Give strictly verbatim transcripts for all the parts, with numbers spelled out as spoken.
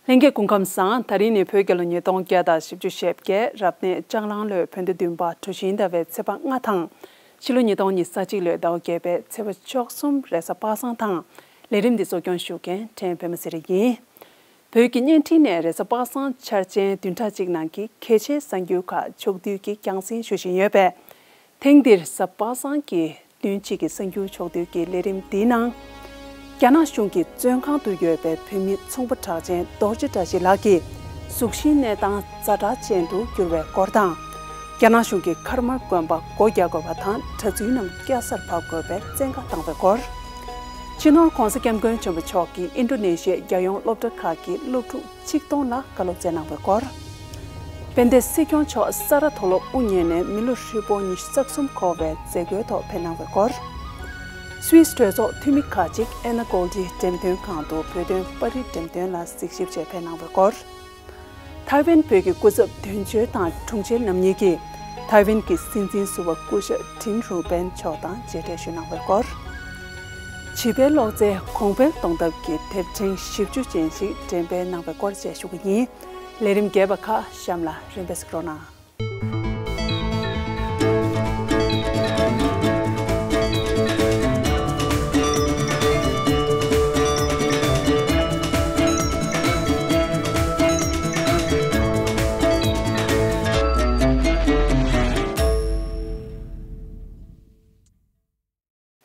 ལྷན་རྒྱས་སྐུ་ཁམས་བཟང་། ད་རིང་ནི་བོད་རྒྱལ་ལོ་ཉིས་སྟོང་བརྒྱ་དང་བཞི་བཅུ་ཞེ་བརྒྱད། རབ་གནས་ལྕགས་གླང་ལོའི་བོད་ཟླ་བདུན་པ་གྲུ་བཞིའི་ཟླ་བའི་ཚེས་པ་ལྔ་དང་། ཕྱི་ལོ་ཉིས་སྟོང་ཉི་ཤུ་རྩ་གཅིག་ལོའི་ཟླ་བ་བརྒྱད་པའི་ཚེས་པ་བཅུ་གསུམ་རེས་གཟའ་པ་སངས་དང་། ལས་རིམ་འདི་གཙོ་སྐྱོང་ཞུ་མཁན་ཕྲན་བོད་མ་སེ་ར་ཡིན། བོད་ཀྱི་བརྙན་འཕྲིན་ནས་རེས་གཟའ་པ་སངས་འཆར་ཅན་བདུན་ཕྲག་གཅིག་ནང་གི་གལ་ཆེའི་གསར་འགྱུར་ཁག་ཕྱོགས་བསྡུས་ཀྱིས་རྒྱང་སྲིང་ཞུ་བཞིན་ཡོད་པས། ཐེངས་འདིར་གཟའ་པ་སངས་ཀྱི་བདུན་གཅིག་གི་གསར་འགྱུར་ཕྱོགས་བསྡུས་ཀྱི་ལས་རིམ་འདིའི་ནང་། རྒྱ་ནག་གཞུང་གི་བཙོན་ཁང་དུ་ཡོད་པའི་བོད་མི་ཚོང་པ་གྲགས་ཅན་རྡོ་རྗེ་བཀྲ་ཤིས་ལགས་ཀྱི་གཟུགས་གཞིའི་གནས་སྟངས་ཛ་དྲག་ཅན་དུ་གྱུར་བའི་སྐོར་དང་། རྒྱ་ནག་གཞུང་གིས་མཁར་དམར་དགོན་པ་སྒོ་རྒྱག་དགོས་པ་དང་གྲྭ་བཙུན་རྣམས་སྐྱ་སར་ཕབ་དགོས་པའི་བཙན་བཀའ་བཏང་བའི་སྐོར། སྤྱི་ནོར་༧གོང་ས་༧སྐྱབས་མགོན་ཆེན་པོ་མཆོག་གིས་ཨིན་ཌོ་ནེ་ཤི་ཡའི་རྒྱལ་ཡོངས་སློབ་གྲྭ་ཁག་གི་སློབ་ཕྲུག་ཆིག་སྟོང་ལ་བཀའ་སློབ་སྩལ་གནང་བའི་སྐོར། དཔལ་ལྡན་སྲིད་སྐྱོང་མཆོག་ས་རཱ་མཐོ་སློབ་དབུ་བརྙེས་ནས་མི་ལོ་ཧྲིལ་པོ་ཉི་ཤུ་རྩ་གསུམ་འཁོར་བའི་མཛད་སྒོའི་ཐོག་ཕེབས་གནང་བའི་སྐོར། སུད་སི་གྲོས་ཚོགས་འཐུས་མི་ཁག་ཅིག་ཨེ་ན་ཀོལ་ཌི་འགྲེམས་སྟོན་ཁང་དུ་བོད་དོན་པར་རིས་འགྲེམས་སྟོན་ལ་གཟིགས་ཞིབ་ཆེད་ཕེབས་གནང་བའི་སྐོར། ཐའེ་ཝན་བོད་ཀྱི་སྐུ་ཚབ་དོན་གཅོད་དང་དྲུང་ཆེ་རྣམ་གཉིས་ཀྱིས་ཐའེ་ཝན་གྱི་སྲིད་འཛིན་ཟུར་པ་སྐུ་ཞབས་ཀྲིན་རུའུ་པན་མཆོག་དང་མཇལ་འཕྲད་ཞུས་གནང་བའི་སྐོར། བྱིས་པའི་ཀློག་རྩལ་གོང་འཕེལ་གཏོང་ཐབས་ཀྱི་དེབ་ཕྲེང་ཞིབ་འཇུག་ཅན་ཞིག་འགྲེམས་སྤེལ་གནང་བའི་སྐོར་བཅས་ཞུ་གི་ཡིན། ལས་རིམ་རྒྱས་པ་ཁག་གཤམ་ལ་རིམ་པས་གཟིགས་རོགས་གནང་།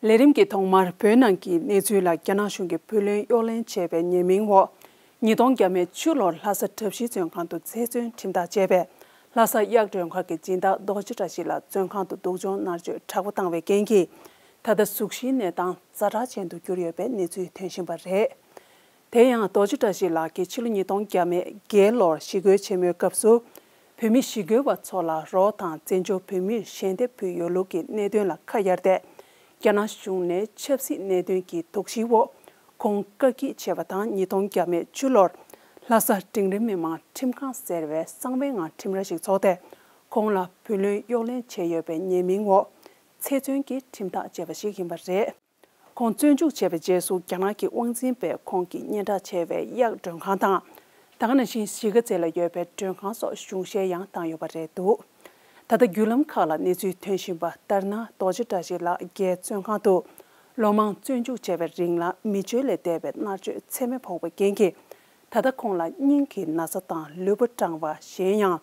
ལས་རིམ་གྱི་ཐོག་མར་བོད་ནང་གི་གནས་ཚུལ་ལ། རྒྱ་ནག་གཞུང་གིས་བུ་ལོན་གཡོག་ལེན་བྱས་པའི་ཉེས་མིང་འོག་ཉིས་སྟོང་བརྒྱ་མེད་བཅུ་ལོར་ལྷ་ས་གྲྭ་བཞིའི་བཙོན་ཁང་དུ་ཚེ་བཙོན་ཁྲིམས་ཐག་བཅད་པའི་ལྷ་ས་གཡག་མགྲོན་ཁང་གི་སྦྱིན་བདག་རྡོ་རྗེ་བཀྲ་ཤིས་ལགས་བཙོན་ཁང་དུ་སྡུག་སྦྱོང་མནར་གཅོད་དྲག་པོ་བཏང་བའི་རྐྱེན་གྱིས། ད་ལྟ་གཟུགས་གཞིའི་གནས་སྟངས་ཛ་དྲག་ཅན་དུ་གྱུར་ཡོད་པའི་གནས་ཚུལ་ཐོན་བཞིན་པ་རེད། དེ་ཡང་རྡོ་རྗེ་བཀྲ་ཤིས་ལགས་ཀྱིས་ཕྱི་ལོ་ཉིས་སྟོང་བརྒྱ་མེད་བརྒྱད་ལོར་ཞི་རྒོལ་ཆེན་མོའི་སྐབས་སུ། བོད་མི་ཞི་རྒོལ་བ་ཚོ་ལ་རོགས་དང་བཙན་བྱོལ་བོད་མིར་ཞལ་འདེབས་ཕུལ་ཡོད་ལུགས་ཀྱི་གནད་དོན་ལ་ཁ་གཡར་ཏེ། རྒྱ་ནག་གཞུང་ནས་ཆབ་སྲིད་གནད་དོན་གྱི་དོགས་གཞིའི་འོག་ཁོང་བཀག་སྐྱིལ་བྱས་པ་དང་། ཉིས་སྟོང་བརྒྱ་མེད་བཅུ་ལོར་ལྷ་ས་འབྲིང་རིམ་མི་མང་ཁྲིམས་ཁང་ཟེར་བའི་གསང་བའི་ངང་ཁྲིམས་ར་ཞིག་འཚོགས་ཏེ། ཁོང་ལ་བུ་ལོན་གཡོག་ལེན་བྱས་ཡོད་པའི་ཉེས་མིང་འོག་ཚེ་བཙོན་གྱི་ཁྲིམས་ཐག་བཅད་པ་ཞིག་ཡིན་པ་རེད། ཁོང་བཙོན་འཇུག་བྱས་པའི་རྗེས་སུ། རྒྱ་ནག་གི་དབང་འཛིན་པས་ཁོང་གི་སྙན་གྲགས་ཆེ་བའི་གཡག་མགྲོན་ཁང་དང་། ད་ག་ནང་བཞིན་གཞིས་ཀ་རྩེ་ལ་ཡོད་པའི་མགྲོན་ཁང་སོགས་གཞུང་བཞེས་ཡང་བཏང་ཡོད་པ་རེད་འདུག་ད་ལྟ་བརྒྱུད་ལམ་ཁག་ལ་གནས་ཚུལ་ཐོན་བཞིན་པ་ལྟར་ན། རྡོ་རྗེ་བཀྲ་ཤིས་ལགས་རྒྱའི་བཙོན་ཁང་དུ་ལོ་མང་བཙོན་འཇུག་བྱས་པའི་རིང་ལ། མི་སྤྱོད་ལས་འདས་པའི་མནར་གཅོད་ཚད་མེད་ཕོག་པའི་རྐྱེན་གྱིས། ད་ལྟ་ཁོང་ལ་སྙིང་གི་ན་ཚ་དང་ལུས་པོ་སྐྲངས་པ། གཞན་ཡང་།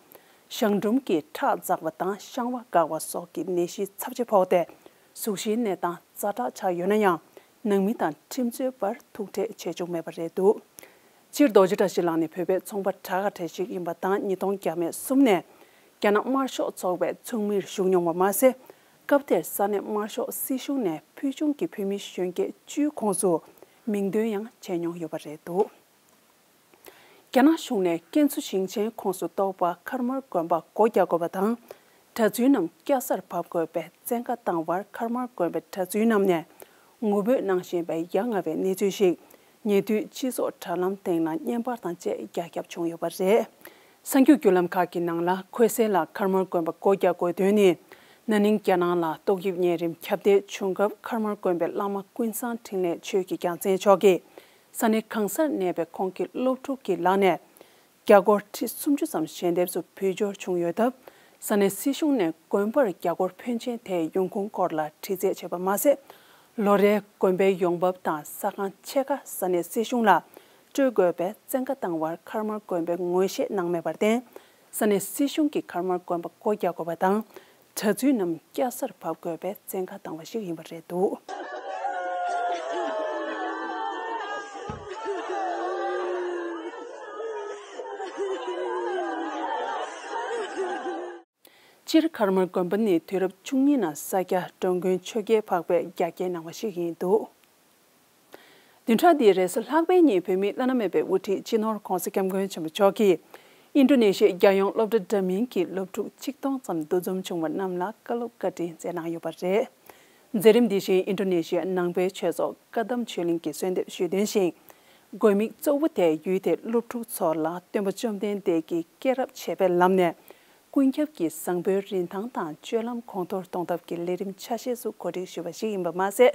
གཞང་འབྲུམ་གྱི་ཁྲག་འཛག་པ་དང་བཤང་བ་འགག་པ་སོགས་ཀྱི་ནད་གཞི་ཚབས་ཆེ་ཕོག་སྟེ། གཟུགས་གཞིའི་གནས་སྟངས་ཛ་དྲག་ཆགས་ཡོད་ན་ཡང་། ནང་མི་དང་ཁྲིམས་རྩོད་པར་ཐུག་འཕྲད་བྱེད་བཅུག་མེད་པ་རེད་འདུག་སྤྱིར་རྡོ་རྗེ་བཀྲ་ཤིས་ལགས་ནི་བོད་པའི་ཚོང་པ་གྲགས་པ་གྲས་ཤིག་ཡིན་པ་དང་། ཉིས་སྟོང་བརྒྱ་མེད་གསུམ་ནས་རྒྱ་ནག་དམར་ཤོག་ཚོགས་པའི་ཚོགས་མིར་ཞུགས་མྱོང་བ་མ་ཟད། སྐབས་དེར་ས་གནས་དམར་ཤོག་སྲིད་གཞུང་ནས་ཕུལ་བྱུང་གི་བོད་མི་གཞོན་སྐྱེས་བཅུའི་ཁོངས་སུ་མིང་འདོན་ཡང་བྱས་མྱོང་ཡོད་པ་རེད་འདུག་རྒྱ་ནག་གཞུང་ནས་ཀན་སུའུ་ཞིང་ཆེན་ཁོངས་སུ་གཏོགས་པ་མཁར་དམར་དགོན་པ་སྒོ་རྒྱག་དགོས་པ་དང་། གྲྭ་བཙུན་རྣམས་སྐྱ་སར་བབས་དགོས་པའི་བཙན་བཀའ་བཏང་བར། མཁར་དམར་དགོན་པའི་གྲྭ་བཙུན་རྣམས་ནས་ངུ་འབོད་གནང་བཞིན་པའི་ཡ་ང་བའི་གནས་ཚུལ་ཞིག་ཉེ་དུས་སྤྱི་ཚོགས་དྲ་ལམ་སྟེང་ལ་བརྙན་པར་དང་བཅས་རྒྱ་ཁྱབ་བྱུང་ཡོད་པ་རེད། གསར་འགྱུར་བརྒྱུད་ལམ་ཁག་གི་ནང་ལ། འཁོད་གསལ་ལ་མཁར་དམར་དགོན་པ་སྒོ་རྒྱག་དགོས་དོན་ནི། ན་ནིང་རྒྱ་ནག་ལ་ཏོག་དབྱིབས་གཉན་རིམས་ཁྱབ་གདལ་བྱུང་སྐབས། མཁར་དམར་དགོན་པའི་བླ་མ་ཀུན་བཟང་འཕྲིན་ལས་ཆོས་ཀྱི་རྒྱལ་མཚན་མཆོག་གིས། ས་གནས་གང་སར་གནས་པའི་ཁོང་གི་སློབ་ཕྲུག་གི་ལག་ནས། རྒྱ་སྒོར་ཁྲི་སུམ་ཅུ་ཙམ་ཞལ་འདེབས་སུ་འབུལ་འབྱོར་བྱུང་ཡོད་སྟབས། ས་གནས་སྲིད་གཞུང་ནས་དགོན་པར་རྒྱ་སྒོར་ཕོན་ཆེན་དེའི་ཡོང་ཁུངས་སྐོར་ལ་དྲི་རྩད་བྱས་པ་མ་ཟད། ལོ་རེའི་དགོན་པའི་ཡོང་འབབ་དང་ས་ཁང་ཕྱེད་ཀ་ས་གནས་སྲིད་གཞུང་ལ་སྤྲོད་དགོས་པའི་བཙན་བཀའ་བཏང་བར། མཁར་དམར་དགོན་པས་ངོས་བཞེས་གནང་མེད་པར་བརྟེན། ས་གནས་སྲིད་གཞུང་གིས་མཁར་དམར་དགོན་པ་སྒོ་རྒྱག་དགོས་པ་དང་། གྲྭ་བཙུན་རྣམས་སྐྱ་སར་བབས་དགོས་པའི་བཙན་བཀའ་བཏང་བ་ཞིག་ཡིན་པ་རེད་འདུག་སྤྱིར་མཁར་དམར་དགོན་པ་ནི་དུས་རབས་བཅུ་གཉིས་ནང་ས་སྐྱ་འགྲོ་མགོན་ཆོས་རྒྱལ་འཕགས་པས་རྒྱ་སྐྱེད་གནང་བ་ཞིག་ཡིན་འདུག་བདུན་ཕྲག་འདིའི་རེས་གཟའ་ལྷག་པའི་ཉིན་བོད་མིའི་བླ་ན་མེད་པའི་དབུ་ཁྲིད་སྤྱི་ནོར་༧གོང་ས་༧སྐྱབས་མགོན་ཆེན་པོ་མཆོག་གིས། ཨིན་ཌོ་ནེ་ཤི་ཡའི་རྒྱལ་ཡོངས་སློབ་གྲྭ་འདྲ་མིན་གྱི་སློབ་ཕྲུག་ཆིག་སྟོང་ཙམ་འདུ་འཛོམས་བྱུང་བ་རྣམས་ལ་བཀའ་སློབ་བཀའ་དྲིན་སྩལ་གནང་ཡོད་པ་རེད། མཛད་རིམ་འདི་བཞིན་ཨིན་ཌོ་ནེ་ཤི་ཡའི་ནང་པའི་ཆོས་ཚོགས་བཀའ་གདམས་ཆོས་གླིང་གིས་གསོལ་འདེབས་ཞུས་དོན་བཞིན། དགོས་དམིགས་གཙོ་བོ་དེ་ཡུལ་དེའི་སློབ་ཕྲུག་ཚོ་ལ་སྟོན་པ་བཅོམ་ལྡན་འདས་ཀྱི་སྐྱེས་རབས་འཆད་པའི་ལམ་ནས། ཀུན་ཁྱབ་ཀྱི་བཟང་པོའི་རིན་ཐང་དང་སྤྱོད་ལམ་གོང་མཐོར་གཏོང་ཐབས་ཀྱི་ལས་རིམ་ཆ་ཤས་སུ་གོ་སྒྲིག་ཞུས་པ་ཞིག་ཡིན་པ་མ་ཟད།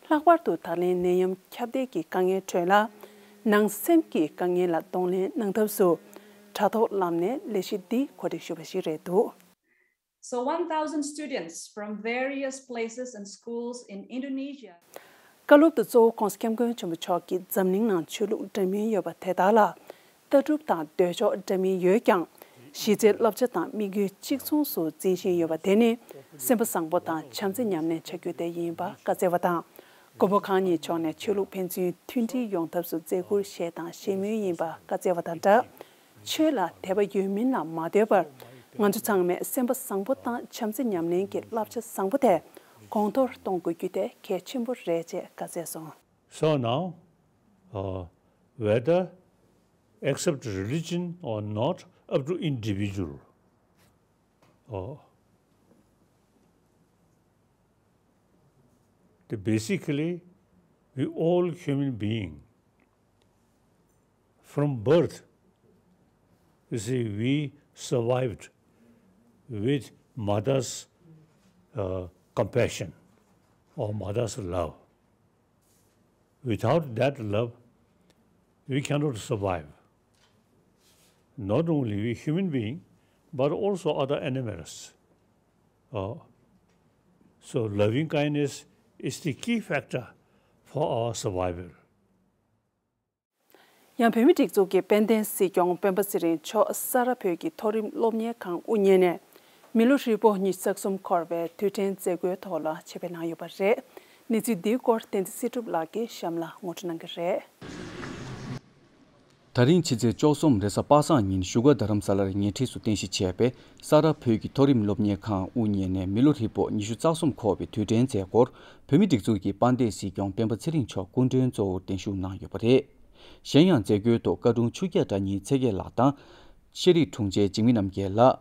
ལྷག་པར་དུ་ད་ལན་ནད་ཡམས་ཁྱབ་གདལ་གྱི་དཀའ་ངལ་ཁྲོད་ལ། ནང་སེམས་ཀྱི་དཀའ་ངལ་ལ་གདོང་ལེན་གནང་ཐབས་སུ། དྲ་ཐོག་ལམ་ནས་ལས་གཞི་འདི་གོ་སྒྲིག་ཞུས་པ་ཞིག་རེད་འདུག། So one thousand students from various places and schools in Indonesia. བཀའ་སློབ་ཏུ་གཙོ་བོ་༸གོང་ས་༸སྐྱབས་མགོན་ཆེན་པོ་མཆོག་གིས་འཛམ་གླིང་ནང་ཆོས་ལུགས་འདྲ་མིན་ཡོད་པ་དེ་དག་ལ་ལྟ་གྲུབ་དང་འདོད་ཕྱོགས་འདྲ་མིན་ཡོད་ཀྱང་། གཞི་རྩའི་བསླབ་བྱ་དང་དམིགས་ཡུལ་གཅིག་མཚུངས་སུ་འཛིན་བཞིན་ཡོད་པ་དེ་ནི་སེམས་པ་བཟང་པོ་དང་བྱམས་བརྩེ་ཉམས་ལེན་བྱ་རྒྱུ་དེ་ཡིན་པ་བཀའ་སྩལ་བ་དང་། མགོན་པོ་གང་ཉིད་མཆོག་ནས་ཆོས་ལུགས་ཕན་ཚུན་མཐུན་སྒྲིལ་ཡོང་ཐབས་སུ་བརྩི་བཀུར་བཞེས་དང་བཞེས་མུས་ཡིན་པ་བཀའ་སྩལ་བ་དང་སྦྲགས། ཆོས་ལ་དད་པ་ཡོད་མིན་ལ་མ་ལྟོས་པར། ང་ཚོ་ཚང་མས་སེམས་པ་བཟང་པོ་དང་བྱམས་བརྩེ་ཉམས་ལེན་གྱི་བསླབ་བྱ་བཟང་པོ་དེ་གོང་མཐོར་གཏོང་དགོས་རྒྱུ་དེ་གལ་ཆེན་པོ་རེད་ཅེས་བཀའ་སྩལ་སོང་། So now, uh, whether accept religion or not, up to individual. Uh, the basically, we all human being from birth, you see, we survived with mother's uh, compassion or mother's love. Without that love, we cannot survive. Not only we human being, but also other animals. Uh, so loving kindness is the key factor for our survival. ཡང་བོད་མིའི་སྒྲིག་འཛུགས་ཀྱི་དཔལ་ལྡན་སྲིད་སྐྱོང་སྤེན་པ་ཚེ་རིང་མཆོག་ས་རཱ་བོད་ཀྱི་མཐོ་རིམ་སློབ་གཉེར་ཁང་དབུ་བརྙེས་ནས་མི་ལོ་ཧྲིལ་པོ་ཉི་ཤུ་རྩ་གསུམ་འཁོར་བའི་དུས་དྲན་མཛད་སྒོའི་ཐོག་ལ་ཆེད་ཕེབས་གནང་ཡོད་པ་རེད། གནས་ཚུལ་འདིའི་སྐོར་བསྟན་འཛིན་སྲིད་སྒྲུབ་ལགས་ཀྱིས་གཤམ་ལ་ངོ་སྤྲོད་གནང་གི་རེད། ད་རིང་ཕྱི་ཚེས་བཅུ་གསུམ་རེས་གཟའ་པ་སངས་ཉིན་བཞུགས་སྒར་རྡ་རམ་ས་ལར་ཉེ་འཁྲིས་སུ་རྟེན་གཞི་བྱས་པའི་ས་རཱ་བོད་ཀྱི་མཐོ་རིམ་སློབ་གཉེར་ཁང་དབུ་བརྙེས་ནས་མི་ལོ་ཧྲིལ་པོ་ཉི་ཤུ་རྩ་གསུམ་འཁོར་བའི་དུས་དྲན་མཛད་སྒོར་བོད་མིའི་སྒྲིག་འཛུགས་ཀྱི་དཔལ་ལྡན་སྲིད་སྐྱོང་སྤེན་པ་ཚེ་རིང་མཆོག་སྐུ་མགྲོན་གཙོ་བོར་གདན་ཞུ་གནང་ཡོད་པ་རེད། གཞན་ཡང་མཛད་སྒོའི་ཐོག་བཀའ་དྲུང་ཆོས་རྒྱལ་གྲགས་སྙིང་ཚེ་རྒྱལ་ལགས་དང་། ཤེས་རིག་དྲུང་ཆེ་འཇིགས་མེད་རྣམ་རྒྱལ་ལགས།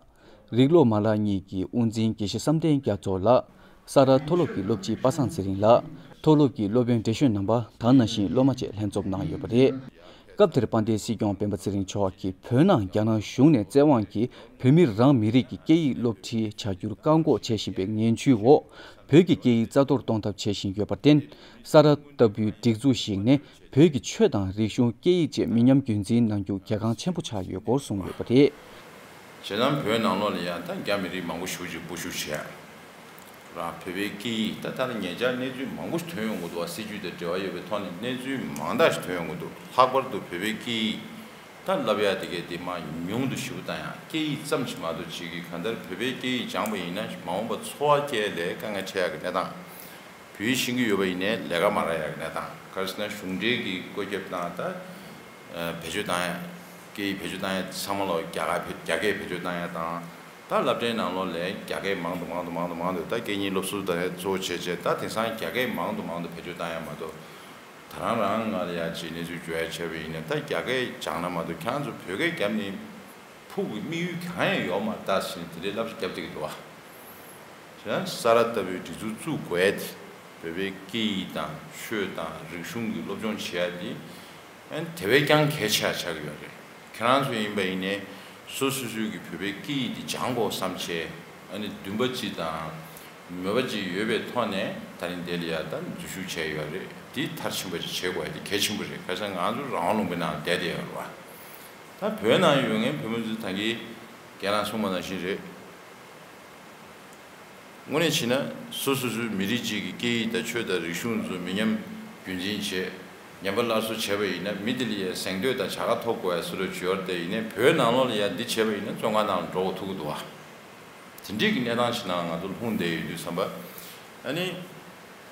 རིག་སློབ་མ་ལག་གཉིས་ཀྱི་དབུ་འཛིན་དགེ་བཤེས་བསམ་གཏན་རྒྱ་མཚོ་ལགས། ས་རཱ་མཐོ་སློབ་ཀྱི་སློབ་སྤྱི་པ་སངས་ཚེ་རིང་ལགས། མཐོ་སློབ་ཀྱི་སློབ་དཔོན་བགྲེས་གཞོན་རྣམ་པ་དང་ནང་བཞིན་སློབ་མ་བཅས་ལྷན་འཛོམས་གནང་ཡོད་པ་རེད། སྐབས་དེར་དཔལ་ལྡན་སྲིད་སྐྱོང་སྤེན་པ་ཚེ་རིང་མཆོག་གིས་བོད་ནང་རྒྱ་ནག་གཞུང་ནས་བཙན་དབང་གིས་བོད་མི་རང་མི་རིགས་ཀྱི་སྐད་ཡིག་སློབ་ཁྲིད་བྱ་རྒྱུར་བཀག་འགོག་བྱེད་བཞིན་པའི་ངན་ཇུས་འོག་བོད་ཀྱི་སྐད་ཡིག་རྩ་གཏོར་གཏོང་ཐབས་བྱེད་བཞིན་ཡོད་པར་བརྟེན། ས་རཱ་ལྟ་བུའི་སྒྲིག་འཛུགས་ཤིག་ནས་བོད་ཀྱི་ཆོས་དང་རིག་གཞུང་སྐད་ཡིག་བཅས་མི་ཉམས་རྒྱུན་འཛིན་གནང་རྒྱུ་གལ་འགངས་ཆེན་པོ་ཆགས་ཡོད་སྐོར་གསུངས་ཡོད་པ་རེད། བྱས་ཙང་བོད་ནང་ལོགས་ལ་ཡང་ད་རྒྱ་མི་རིགས་མང་པོ་ཞེ་པོ་ཅིག་སྤོ་བཤུད་བྱས། རང་བོད་པའི་སྐད་ཡིག་ད་ལྟ་ལ་ཉེ་ཆར་གནས་ཚུལ་མང་པོ་ཞིག་ཐོན་ཡོང་གི་འདུག་བ། སྲིད་ཇུས་དང་འབྲེལ་བ་ཡོད་པའི་ཐོག་ནས་གནས་ཚུལ་མང་དག་ཞིག་ཐོན་ཡོང་གི་འདུག་ལྷག་པར་དུ་བོད་པའི་སྐད་ཡིག་ད་བསླབ་ཡ་དེ་གའི་དེ་མ་ཉུང་དུ་ཞེ་པོ་བཏང་ཡ། སྐད་ཡིག་ཙམ་ཞིག་མ་གཏོགས་བྱེད་ཀྱི། གང་ལྟར་བོད་པའི་སྐད་ཡིག་སྦྱངས་པ་ཡིན་ན་མ་འོངས་པ་འཚོ་བ་སྐྱེལ་ལས་དཀའ་ངལ་འཕྲད་ཡག་གི་གནས་སྟངས། བོད་ཡིག་ཤེས་ཀྱི་ཡོད་པ་ཡིན་ནའི་ལས་ཀ་མ་རག་ཡག་གི་གནས་སྟངས། ག་རེ་ཟེར་ན་གཞུང་འབྲེལ་གྱི་བཀོད་ཁྱབ་བཏང་ད་བེད་སྤྱོད་བཏང་ཡ། སྐད་ཡིག་བེད་སྤྱོད་བཏང་ཡ་ཚང་མ་ལོ་རྒྱ་གར་བེད་རྒྱ་སྐད་བེད་སྤྱོད་བཏང་ཡ་དང་། ད་སློབ་གྲྭའི་ནང་ལོགས་ལ་རྒྱ་སྐད་མང་དུ་མང་དུ་མང་དུ་མང་དུ་ད་སྐད་གཉིས་སློབ་གསོ་ད་གཙོ་བོ་བྱས་བྱས་ད་དེང་སང་རྒྱ་སྐད་མང་དུ་མང་དུ་བེད་སྤྱོད་བཏང་ཡ་མ་གཏོགས། ད་རང་རང་ང་ལ་ཡ་ཅིག་གནས་ཚུལ་བརྗོད་ཡ་བྱས་པ་ཡིན་ན་ད་རྒྱ་སྐད་སྦྱངས་ན་མ་གཏོགས་ཁྱེད་རང་ཚོ་བོད་སྐད་རྒྱབ་ནས་ཕུགས་ཀྱི་དམིགས་ཡུལ་གང་ཡང་ཡོད་མ་རེད། ད་ཕྱིན་དེ་འདྲའི་བསླབ་བྱ་བརྒྱབ་བསྡད་ཀྱི་འདུག་བ། བྱས་ན་ས་རཱ་ལྟ་བུའི་སྒྲིག་འཛུགས་བཙུགས་དགོས་ཡ་དེ་བོད་པའི་སྐད་ཡིག་དང་ཆོས་དང་རིག་གཞུང་གི་སློབ་སྦྱོང་བྱེད་ཡ་དེ་ཨ་ནི་དེ་བས་ཀྱང་གལ་ཆེ་བ་ཆགས་ཀྱི་ཡོད་རེད། ཁྱེད་རང་ཚོ་ཡིན་པ་ཡིན་ནའི་སོ་སོ་སོའི་གི་བོད་པའི་སྐད་ཡིག་འདི་སྦྱང་དགོས་བསམ་བྱས། ཨ་ནི་འདུན་པ་གཅིག་དང་མོས་པ་གཅིག་ཡོད་པའི་ཐོག་ནས་ད་རིང་འདི་ལ་ཡ་ད་འཛུལ་ཞུགས་བྱས་ཡོད་རེད། འདི་མཐར་ཕྱིན་པ་ཅིག་བྱེད་དགོས་ཡ་འདི་གལ་ཆེན་པོ་རེད། ཁ་སང་ང་ཚོ་རང་དབང་ལུང་པའི་ནང་བསྡད་བསྡད་ཡོད་རེད་བ། ད་བོད་ནང་ཡོད་མཁན་བོད་མི་ཚོ་ད་གིན་རྒན་ལགས་གསུངས་པ་ནང་བཞིན་རེད། དངོས་གནས་བྱས་ན་སོ་སོ་སོའི་མི་རིགས་གཅིག་གི་སྐད་ཡིག་དང་ཆོས་དང་རིག་གཞུང་ཚོ་མི་ཉམས་རྒྱུན་འཛིན་བྱས། ཉམས་པ་སླར་གསོ་བྱས་པ་ཡིན་ན་མི་དེ་ལ་ཡ་གཟེངས་བསྟོད་དང་བྱ་དགའ་ཐོབ་དགོས་ཡ་སུ་ལ་བྱོས་བར་དེ་ཡིན་ནའི་བོད་ནང་ལོགས་ལ་ཡ་འདི་བྱས་པ་ཡིན་ན་བཙོན་ཁང་ནང་ལ་འགྲོ་དགོས་ཐུག་གི་འདུག་བ། དེ་འདྲའི་གི་གནས་སྟངས་ཤིག་ནང་ང་ཚོ་ལྷུང་བསྡད་ཡོད་དུས་ཙམ་པ། ཨ་ནི།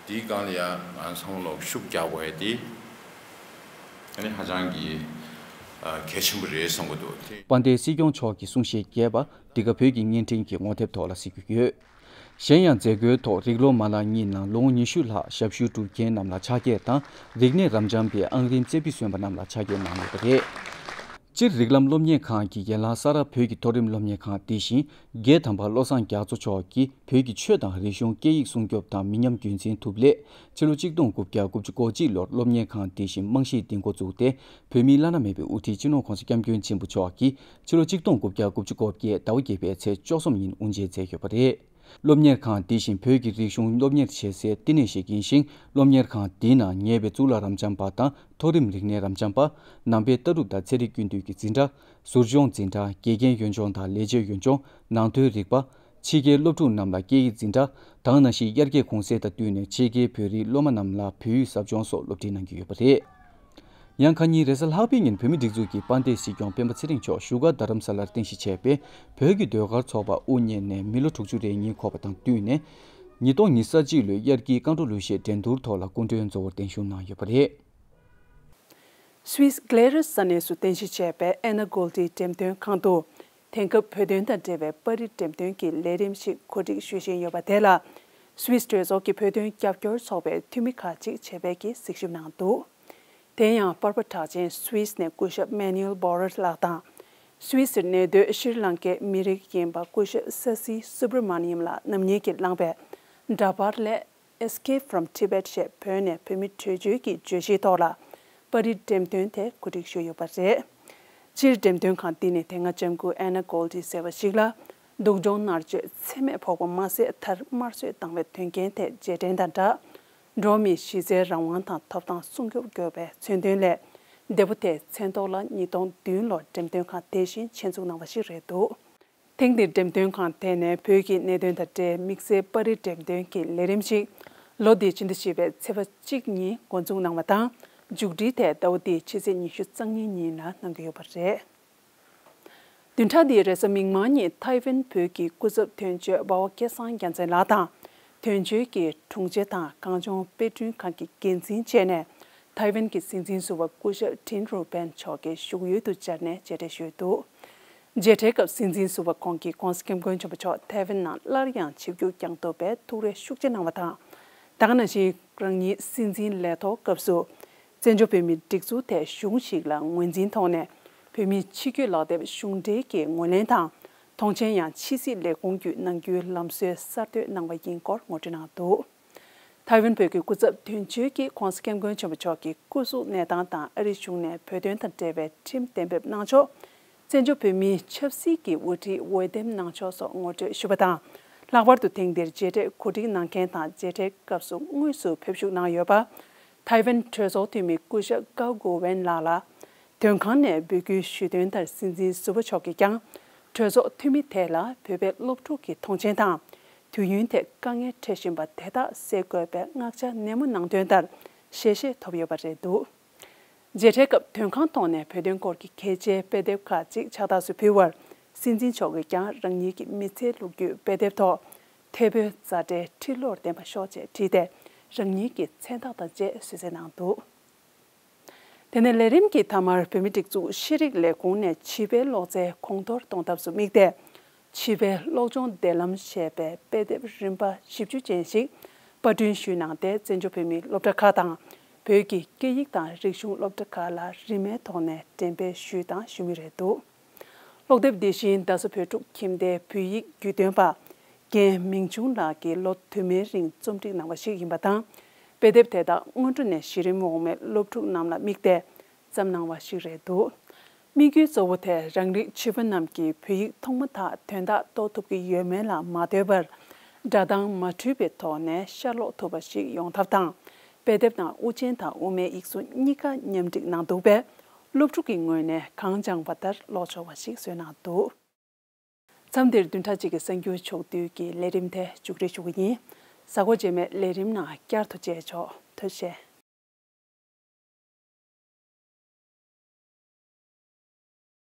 དེའི་སྒང་ལ་ཡང་ང་ཚང་མ་ལོག་ཤུགས་རྒྱག་དགོས་ཡ་དེ་ཨ་ནི་ཧ་ཅང་གི་ཨ་གལ་ཆེན་པོ་རེད་བསམ་གྱི་འདུག་དེ། དཔལ་ལྡན་སྲིད་སྐྱོང་མཆོག་གི་གསུང་བཤད་རྒྱས་པ་འདི་ག་བོད་ཀྱི་བརྙན་འཕྲིན་གྱི་ངོ་དེབ་ཐོག་ལ་གཟིགས་རྒྱུ་ཡོད། གཞན་ཡང་མཛད་སྒོའི་ཐོག་རིགས་ལོ་མ་ལག་གཉིས་ནང་ལོ་ངོ་ཉི་ཤུ་ལྷག་ཞབས་ཞུ་སྒྲུབ་མཁན་རྣམས་ལ་ཕྱག་འཁྱེར་དང་རིག་གནས་རབ་འབྱམས་པའི་ཨང་རིམ་རྩེ་ཕུད་སོན་པ་རྣམས་ལ་ཕྱག་འཁྱེར་གནང་ཡོད་པ་རེད། སྤྱིར་རིགས་ལམ་སློབ་གཉེར་ཁང་གི་ཡན་ལག་ས་རཱ་བོད་ཀྱི་མཐོ་རིམ་སློབ་གཉེར་ཁང་དེ་བཞིན་རྒྱལ་དམ་པ་བློ་བཟང་རྒྱ་མཚོ་མཆོག་གིས་བོད་ཀྱི་ཆོས་དང་རིག་གཞུང་སྐད་ཡིག་སྲུང་སྐྱོབ་དང་མི་ཉམས་རྒྱུན་འཛིན་ཐུབ་སླད་ཕྱི་ལོ་གཅིག་སྟོང་དགུ་བརྒྱ་དགུ་བཅུ་གོ་གཅིག་ལོར་སློབ་གཉེར་ཁང་དེ་བཞིན་རྨང་གཞི་འདིང་འགོ་བཙུགས་ཏེ་བོད་མིའི་བླ་ན་མེད་པའི་དབུ་ཁྲིད་སྤྱི་ནོར་༸གོང་ས་༸སྐྱབས་མགོན་ཆེན་པོ་མཆོག་གིས་ཕྱི་ལོ་གཅིག་སྟོང་དགུ་བརྒྱ་དགུ་བཅུ་གོ་བརྒྱད་ཟླ་བ་བརྒྱད་པའི་ཚེས་བཅུ་གསུམ་ཉིན་དབུ་འབྱེད་མཛད་ཡོད་པ་རེད། སློབ་གཉེར་ཁང་འདི་བཞིན་བོད་ཀྱི་རིག་གཞུང་སློབ་གཉེར་བྱེད་སའི་བསྟི་གནས་ཤིག་ཡིན་ཞིང་། སློབ་གཉེར་ཁང་འདིའི་ནང་ཉེ་བའི་གཙུག་ལག་རབ་འབྱམས་པ་དང་མཐོ་རིམ་རིག་གནས་རབ་འབྱམས་པ། ནང་པའི་ལྟ་གྲུབ་དང་ཚན་རིག་ཀུན་བཏུས་ཀྱི་འཛིན་གྲྭ། ཟུར་སྦྱོང་འཛིན་གྲྭ། དགེ་རྒན་གཡོན་སྦྱོང་དང་ལས་བྱེད་གཡོན་སྦྱོང་། ནང་དོན་རིག་པ། ཕྱི་རྒྱལ་སློབ་ཕྲུག་རྣམས་ལ་སྐད་ཡིག་འཛིན་གྲྭ། དེ་ནང་བཞིན་དབྱར་སྐྱེས་གུང་སེང་དང་བསྟུན་ནས་ཕྱི་རྒྱལ་བོད་རིགས་སློབ་མ་རྣམས་ལ་བོད་ཡིག་ཟབ་སྦྱོང་སོགས་སློབ་ཁྲིད་གནང་གི་ཡོད་པ་རེད། ཡང་ཁ་ཉིན་རེས་གཟའ་ལྷག་པའི་ཉིན་བོད་མིའི་སྒྲིག་འཛུགས་ཀྱི་དཔལ་ལྡན་སྲིད་སྐྱོང་སྤེན་པ་ཚེ་རིང་མཆོག་བཞུགས་སྒར་རྡ་རམ་ས་ལར་རྟེན་གཞི་བྱས་པའི་བོད་ཀྱི་ཟློས་གར་ཚོགས་པ་དབུ་བརྙེས་ནས་མི་ལོ་དྲུག་ཅུ་རེ་གཉིས་འཁོར་བ་དང་བསྟུན་ནས། ཉིས་སྟོང་ཉི་ཤུ་རྩ་གཅིག་ལོའི་དབྱར་དགུན་རྐང་བྲོ་གླུ་གཞས་འགྲན་བསྡུར་ཐོག་ལ་སྐུ་མགྲོན་གཙོ་བོར་གདན་ཞུ་གནང་ཡོད་པ་རེད། སུད་སི་གྷི་ལེ་རུ་ས་གནས་སུ་རྟེན་གཞི་བྱས་པའི་ཨེ་ན་གྷོལ་ཌི་འགྲེམས་སྟོན་ཁང་དུ། དེང་སྐབས་བོད་དོན་དང་འབྲེལ་བའི་པར་རིས་འགྲེམས་སྟོན་གྱི་ལས་རིམ་ཞིག་གོ་སྒྲིག་ཞུ་བཞིན་ཡོད་པ་དེ་ལ། སུད་སི་གྲོས་ཚོགས་ཀྱི་བོད་དོན་རྒྱབ་སྐྱོར་ཚོགས་པའི་འཐུས་མི་ཁག་ཅིག་བཅས་པས་ཀྱིས་གཟིགས་ཞིབ་གནང་འདུག་དེ་ཡང་པར་པ་གྲགས་ཅན་སུད་སི་ནས་སྐུ་ཞབས་མེ་ནུ་ཨེལ་བྷོ་རེ་ལགས་དང་། སུད་སིར་གནས་སྡོད་ཤྲི་ལང་ཀའི་མི་རིགས་ཡིན་པ་སྐུ་ཞབས་ས་སི་སུབ་ར་མ་ནི་ཡམ་ལགས་རྣམ་གཉིས་ཀྱིས་བླངས་པའི་འདྲ་པར་ལས། Escape from Tibet ཞེས་བོད་ནས་བོད་མི་བྲོས་བྱོལ་གྱི་བརྗོད་གཞིའི་ཐོག་ལ་པར་རིས་འགྲེམས་སྟོན་དེ་གོ་སྒྲིག་ཞུས་ཡོད་པ་རེད། སྤྱིར་འགྲེམས་སྟོན་ཁང་འདི་ནི་དེ་སྔ་ལྕམ་སྐུ་ཨེ་ན་གྷོལ་ཌི་ཟེར་བ་ཞིག་ལ་སྡུག་སྦྱོང་མནར་གཅོད་ཚད་མེད་ཕོག་པ་མ་ཟད། མཐར་དམར་གསོད་བཏང་བའི་དོན་རྐྱེན་ཐད་རྗེས་དྲན་དང་སྦྲགས། འགྲོ་བ་མིའི་གཞི་རྩའི་རང་དབང་དང་ཐོབ་ཐང་སྲུང་སྐྱོབ་དགོས་པའི་མཚོན་དོན་ལས། འདས་པོ་དེའི་མཚན་ཐོག་ལ་ཉིས་སྟོང་བདུན་ལོར་འགྲེམས་སྟོན་ཁང་དེ་བཞིན་ཆེད་འཛུགས་གནང་བ་ཞིག་རེད་འདུག་ཐེངས་འདིར་འགྲེམས་སྟོན་ཁང་དེ་ནས་བོད་ཀྱི་གནད་དོན་དང་འབྲེལ་དམིགས་བསལ་པར་རིས་འགྲེམས་སྟོན་གྱི་ལས་རིམ་ཞིག་ལོ་འདིའི་ཕྱི་ཟླ་བཞི་པའི་ཚེས་པ་གཅིག་ཉིན་འགོ་འཛུགས་གནང་བ་དང་། མཇུག་སྒྲིལ་དེ་ཟླ་བ་འདིའི་ཕྱི་ཚེས་ཉི་ཤུ་རྩ་གཉིས་ཉིན་ལ་གནང་གི་ཡོད་པ་རེད། བདུན་ཕྲག་འདིའི་རེས་གཟའ་མིག་དམར་ཉིན་ཐའེ་ཝན་བོད་ཀྱི་སྐུ་ཚབ་དོན་གཅོད་སྦ་བ་སྐལ་བཟང་རྒྱལ་མཚན་ལགས་དང་། དོན་གཅོད་ཀྱི་དྲུང་ཆེ་དང་གངས་ལྗོངས་དཔེ་སྐྲུན་ཁང་གི་འགན་འཛིན་བཅས་ནས་ཐའེ་ཝན་གྱི་སྲིད་འཛིན་ཟུར་པ་སྐུ་ཞབས་ཏྲིན་རུ་པན་མཆོག་གི་བཞུགས་ཡུལ་དུ་བཅར་ནས་མཇལ་འཕྲད་ཞུས་འདུག་མཇལ་འཕྲད་སྐབས་སྲིད་འཛིན་ཟུར་པ་ཁོང་གིས་༸གོང་ས་༸སྐྱབས་མགོན་ཆེན་པོ་མཆོག་ཐའེ་ཝན་ནང་སླར་ཡང་ཆིབས་བསྒྱུར་བསྐྱངས་ཐུབ་པའི་ཐུགས་རེ་ཤུགས་ཆེ་གནང་བ་དང་། ད་ག་ནང་བཞིན་རང་ཉིད་སྲིད་འཛིན་ལས་ཐོག་སྐབས་སུ། བཙན་བྱོལ་བོད་མིའི་སྒྲིག་འཛུགས་ཐད་གཞུང་ཞིག་ལ་ངོས་འཛིན་ཐོག་ནས་བོད་མིའི་ཕྱི་སྐྱོད་ལག་དེབ་གཞུང་འབྲེལ་གྱི་ངོས་ལེན་དང་། མཐོང་མཆན་ཡང་ཕྱི་སྲིད་ལས་ཁུངས་བརྒྱུད་གནང་རྒྱུའི་ལམ་སྲོལ་གསར་གཏོད་གནང་བ་ཡིན་སྐོར་ངོ་སྤྲོད་གནང་འདུག་ཐའེ་ཝན་བོད་ཀྱི་སྐུ་ཚབ་དོན་གཅོད་ཀྱིས་༸གོང་ས་༸སྐྱབས་མགོན་ཆེན་པོ་མཆོག་གི་སྐུ་གཟུགས་གནས་སྟངས་དང་ཨ་རིའི་གཞུང་ནས་བོད་དོན་དང་འབྲེལ་བའི་ཁྲིམས་གཏན་འབེབས་གནང་ཕྱོགས། བཙན་བྱོལ་བོད་མིའི་ཆབ་སྲིད་ཀྱི་དབུ་ཁྲིད་འོས་འདེམས་གནང་ཕྱོགས་སོགས་ངོ་སྤྲོད་ཞུས་པ་དང་། ལྷག་པར་དུ་ཐེངས་འདིར་མཇལ་འཕྲད་གོ་སྒྲིག་གནང་མཁན་དང་མཇལ་འཕྲད་སྐབས་སུ་དངོས་སུ་ཕེབས་ཞུགས་གནང་ཡོད་པ། ཐའེ་ཝན་གྲོས་ཚོགས་འཐུས་མི་སྐུ་ཞབས་ཀའོ་གོ་ཝན་ལགས་ལ། དོན་ཁང་ནས་འབོད་སྐུལ་ཞུས་དོན་ལྟར་སྲིད་འཛིན་ཟུར་པ་མཆོག་གིས་ཀྱང་། གྲོས་ཚོགས་འཐུས་མི་དེ་ལ་བོད་པའི་སློབ་ཕྲུག་གི་མཐོང་མཆན་དང་། དུས་ཡུན་དེ་དཀའ་ངལ་འཕྲད་བཞིན་པ་དེ་དག་སེལ་དགོས་པའི་མངགས་བྱ་ནན་མོ་གནང་དོན་ལྟར་ཞལ་བཞེས་ཐོབ་ཡོད་པ་རེད་འདུག་མཇལ་འཕྲད་སྐབས་དོན་ཁང་ཐོག་ནས་བོད་དོན་སྐོར་གྱི་གལ་ཆེའི་དཔེ་དེབ་ཁག་ཅིག་ཕྱག་རྟགས་སུ་ཕུལ་བར། སྲིད་འཛིན་མཆོག་གིས་ཀྱང་རང་ཉིད་ཀྱི་མི་ཚེའི་ལོ་རྒྱུས་དཔེ་དེབ་ཐོག་ཐེ་བོའི་མཛའ་འབྲེལ་ཁྲི་ལོར་ལྡན་པ་ཤོག་ཅེས་བྲིས་ཏེ། རང་ཉིད་ཀྱི་མཚན་རྟགས་དང་བཅས་གསོལ་སྩལ་གནང་འདུག་དེ་ནས་ལས་རིམ་གྱི་མཐའ་མར་བོད་མིའི་སྒྲིག་འཛུགས་ཤེས་རིག་ལས་ཁུངས་ནས་བྱིས་པའི་ཀློག་རྩལ་གོང་མཐོར་གཏོང་ཐབས་སུ་དམིགས་ཏེ། བྱིས་པའི་ཀློག་སྦྱོང་བདེ་ལམ་ཞེས་པའི་དཔེ་དེབ་རིམ་པ་བཞི་བཅུ་ཅན་ཞིག་པར་སྐྲུན་ཞུས་གནང་སྟེ། བཙན་བྱོལ་བོད་མིའི་སློབ་གྲྭ་ཁག་དང་། བོད་ཀྱི་སྐད་ཡིག་དང་རིག་གཞུང་སློབ་གྲྭ་ཁག་ལ་རིན་མེད་ཐོག་ནས་འགྲེམས་སྤེལ་ཞུས་དང་ཞུ་མུས་རེད་འདུག་ཀློག་དེབ་འདི་བཞིན་རྡ་ས་བོད་ཕྲུག་ཁྱིམ་སྡེའི་བོད་ཡིག་བརྒྱུད་སྟོན་པ། རྒན་མིང་ཆུང་ལགས་ཀྱིས་ལོ་དུ་མའི་རིང་རྩོམ་སྒྲིག་གནང་བ་ཞིག་ཡིན་པ་དང་། དཔེ་དེབ་དེ་དག་སྔོན་འགྲོ་ནས་གཞི་རིམ་འོག་མའི་སློབ་ཕྲུག་རྣམས་ལ་དམིགས་ཏེ་བརྩམས་གནང་བ་ཞིག་རེད་འདུག་དམིགས་ཡུལ་གཙོ་བོ་དེ་རང་རིགས་བྱིས་པ་རྣམས་ཀྱིས་བོད་ཡིག་ཐོག་མ་དག་དོན་དག་རྟོགས་ཐུབ་ཀྱི་ཡོད་མེད་ལ་མ་ལྟོས་པར། སྒྲ་གདངས་མ་འཁྲུལ་བའི་ཐོག་ནས་ཤར་ཀློག་ཐུབ་པ་ཞིག་ཡོང་ཐབས་དང་། དཔེ་དེབ་ནང་དབུ་ཅན་དང་དབུ་མའི་ཡིག་གཟུགས་གཉིས་ཀ་མཉམ་བསྒྲིགས་གནང་འདུག་པས། སློབ་ཕྲུག་གི་ངོས་ནས་གང་སྦྱངས་པ་ལྟར་ཀློག་ཆོག་པ་ཞིག་བཟོས་གནང་འདུག་མཚམས་འདིར་བདུན་ཕྲག་གཅིག་གི་གསར་འགྱུར་ཕྱོགས་བསྡུས་ཀྱི་ལས་རིམ་དེ་མཇུག་སྒྲིལ་ཞུ་གི་ཡིན། གཟའ་འཁོར་རྗེས་མའི་ལས་རིམ་ནང་བསྐྱར་དུ་མཇལ་ཆོག་ཐུགས་རྗེ་ཆེ།